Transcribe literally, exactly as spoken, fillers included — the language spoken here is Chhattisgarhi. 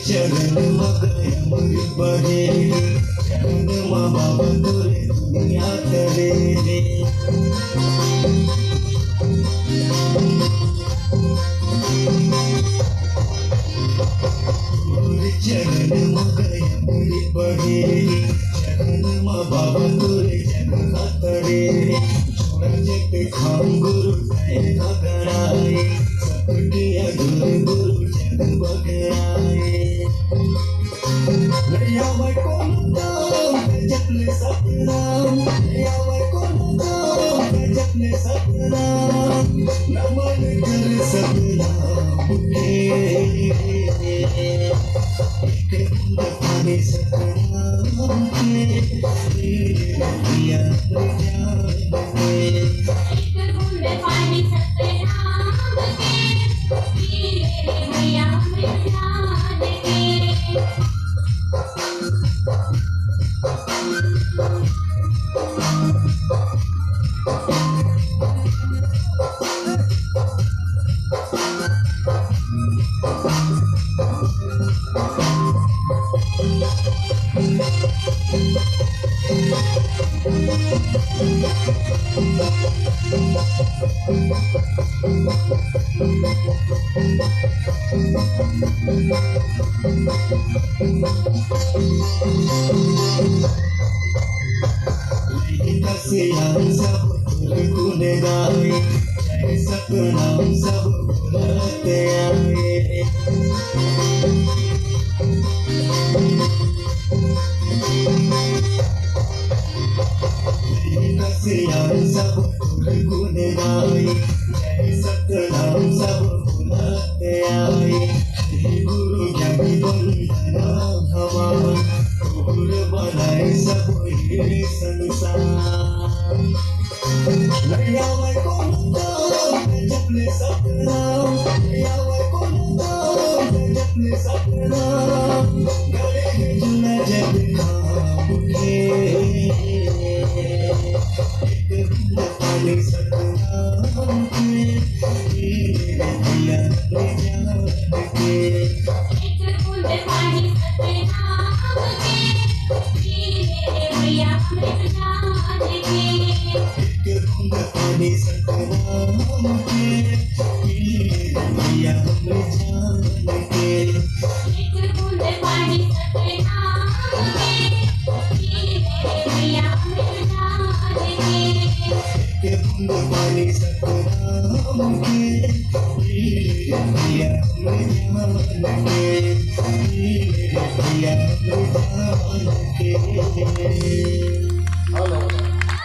चरण मगन बहे, चरण मा बाबा तोरे दुनिया करे रे। चरण मगन बहे, चरण मा बाबा तोरे जगह करे रे। छोड़ा जग खाम गुरु तय अगड़ाए, सबके अगुर गुरु जग बगड़ाए। नैया मैं कोनो काम जप ले सतनाम, नैया मैं कोनो काम जप ले सतनाम, नमन कर सतनाम के। एक बूंद पानी सतनाम के, पीले नदिया में जान के। एक बूंद पानी सतनाम के, पीले नदिया में जान के। सियान सब गुण गाए, जय सतनाम सब बोलत आए। सियान सब गुण गाए, जय सतनाम सब बोलत आए। हे गुरु ज्ञानी वंदना हमार, तोर बनाए सब ये संसार। नैया मैं कोनो काम जप ले सतनाम, नैया मैं कोनो काम जप ले सतनाम, गले में जुला जब खाम के। एक बूंद पानी सतनाम के, पीले नदिया में जान के। एक बूंद पानी सतनाम के, पीले नदिया में जान के। एक बूंद पानी सतनाम के, पीले नदिया में जान के। एक बूंद पानी सतनाम के, पीले नदिया में जान के। एक बूंद पानी सतनाम के, पीले नदिया में जान के।